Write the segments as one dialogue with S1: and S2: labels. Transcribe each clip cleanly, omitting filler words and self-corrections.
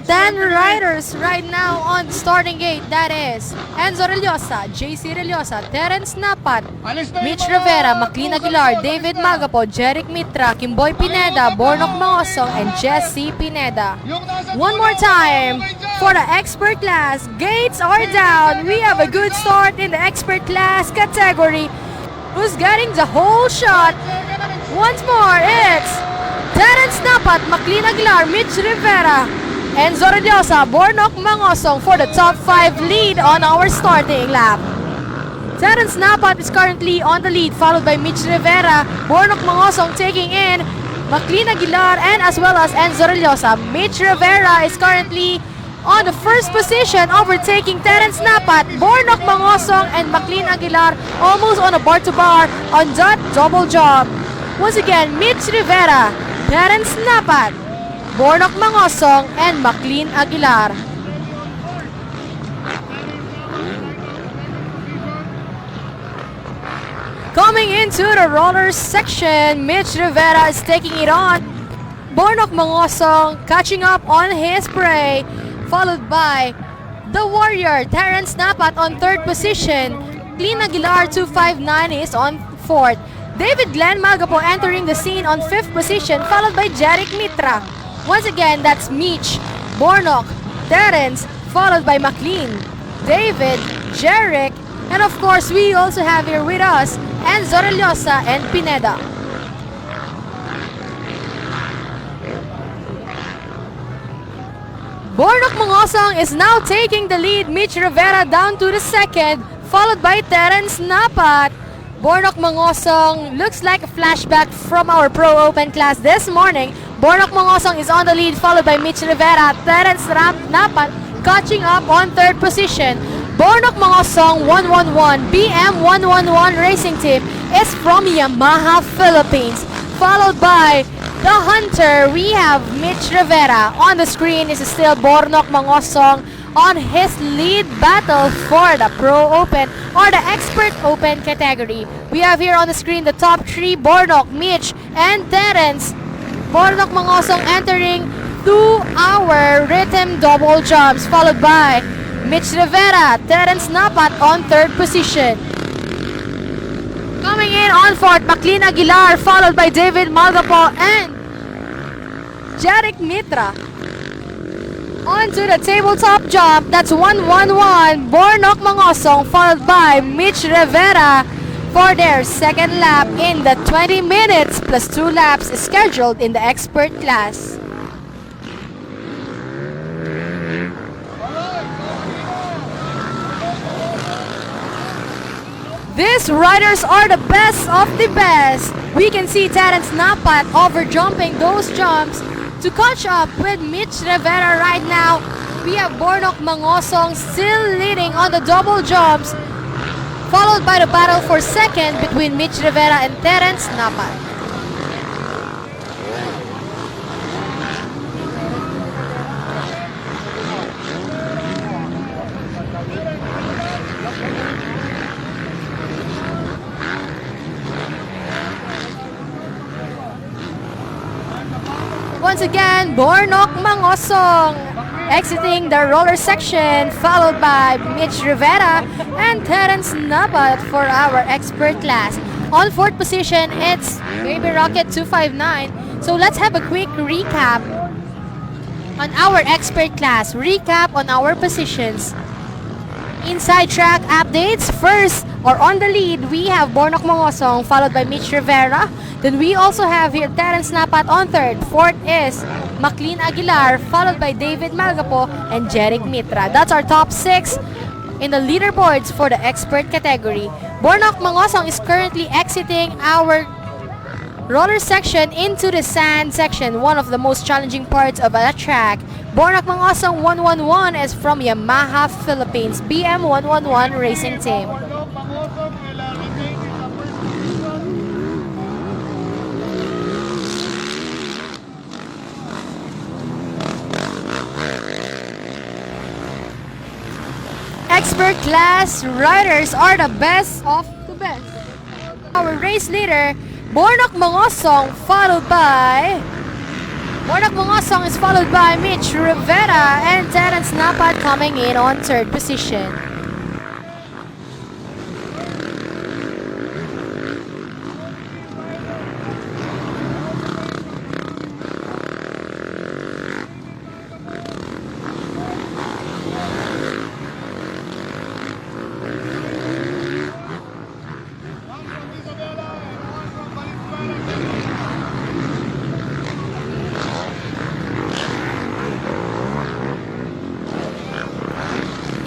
S1: 10 riders right now on the starting gate. That is Enzo Reliosa, JC Reliosa, Terence Napat, Mitch Rivera, McLean Aguilar, David Magapo, Jeric Mitra, Kimboy Pineda, Bornok Mangosong, and Jesse Pineda. One more time for the expert class. Gates are down. We have a good start in the expert class category. Who's getting the whole shot? Once more, it's Terence Napat, McLean Aguilar, Mitch Rivera, Enzo Reliosa, Bornok Mangosong for the top 5 lead on our starting lap. Terence Napat is currently on the lead, followed by Mitch Rivera, Bornok Mangosong taking in McLean Aguilar and as well as Enzo Reliosa. Mitch Rivera is currently on the first position, overtaking Terence Napat, Bornok Mangosong, and McLean Aguilar almost on a bar-to-bar on that double jump. Once again, Mitch Rivera, Terence Napat, Bornok Mangosong, and McLean Aguilar. Coming into the rollers section, Mitch Rivera is taking it on. Bornok Mangosong catching up on his prey, followed by the warrior, Terence Napat on third position. McLean Aguilar 259 is on fourth. David Glenn Magapo entering the scene on 5th position, followed by Jeric Mitra. Once again, that's Mitch, Bornok, Terence, followed by McLean, David, Jeric, and of course, we also have here with us Enzo Reliosa and Pineda. Bornok Mangosong is now taking the lead. Mitch Rivera down to the second, followed by Terence Napat. Bornok Mangosong looks like a flashback from our Pro Open class this morning. Bornok Mangosong is on the lead, followed by Mitch Rivera. Terence Napat catching up on third position. Bornok Mangosong 111 BM 111 racing team is from Yamaha, Philippines. Followed by the Hunter, we have Mitch Rivera. On the screen is still Bornok Mangosong on his lead battle for the Pro Open or the Expert Open category. We have here on the screen the top 3, Bornok, Mitch, and Terence. Bornok Mangosong entering 2-hour rhythm double jumps, followed by Mitch Rivera, Terence Napat on third position. Coming in on fourth, McLean Aguilar, followed by David Magapo and Jeric Mitra. On to the tabletop jump, that's 111, Bornok Mangosong, followed by Mitch Rivera for their second lap in the 20 minutes plus 2 laps scheduled in the expert class. These riders are the best of the best. We can see Terence Napat overjumping those jumps to catch up with Mitch Rivera right now. We have Bornok Mangosong still leading on the double jumps, followed by the battle for second between Mitch Rivera and Terence Napat. Once again, Bornok Mangosong exiting the roller section, followed by Mitch Rivera and Terence Napat for our expert class. On fourth position, it's Baby Rocket 259. So let's have a quick recap on our expert class. Recap on our positions. Inside track updates. First, or on the lead, we have Bornok Mangosong, followed by Mitch Rivera. Then we also have here Terence Napat on third. Fourth is McLean Aguilar, followed by David Magapo and Jeric Mitra. That's our top 6 in the leaderboards for the expert category. Bornok Mangosong is currently exiting our roller section into the sand section, one of the most challenging parts of a track. Bornok Mangosong 111 is from Yamaha, Philippines, BM 111 racing team. Expert class riders are the best of the best. Our race leader, Bornok Mangosong, followed by Bornak Mongosong is followed by Mitch Rivera and Terence Napat coming in on third position.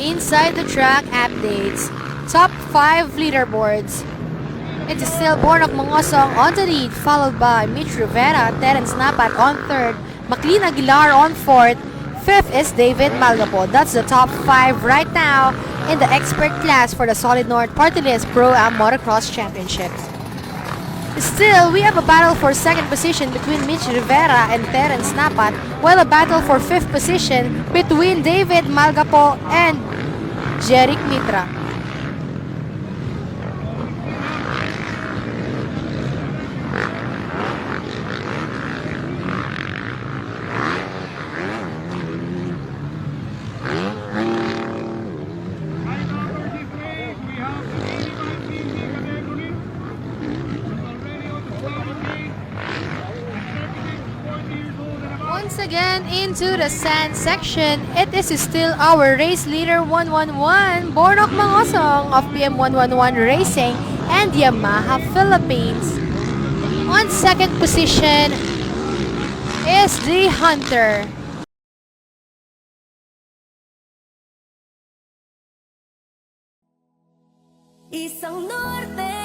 S1: Inside the track updates, top 5 leaderboards. It is still Bornak Mongosong on the lead, followed by Mitch Rivera, Terence Napat on third, McLean Aguilar on fourth, fifth is David Malgapo. That's the top 5 right now in the expert class for the Solid North Party List Pro-Am Motocross Championships. Still, we have a battle for second position between Mitch Rivera and Terence Napat, while a battle for fifth position between David Malgapo and Jeric Mitra. Once again into the sand section, it is still our race leader 111, Bornak Mongosong of PM111 Racing and Yamaha Philippines. On second position is the Hunter.
S2: Isang norte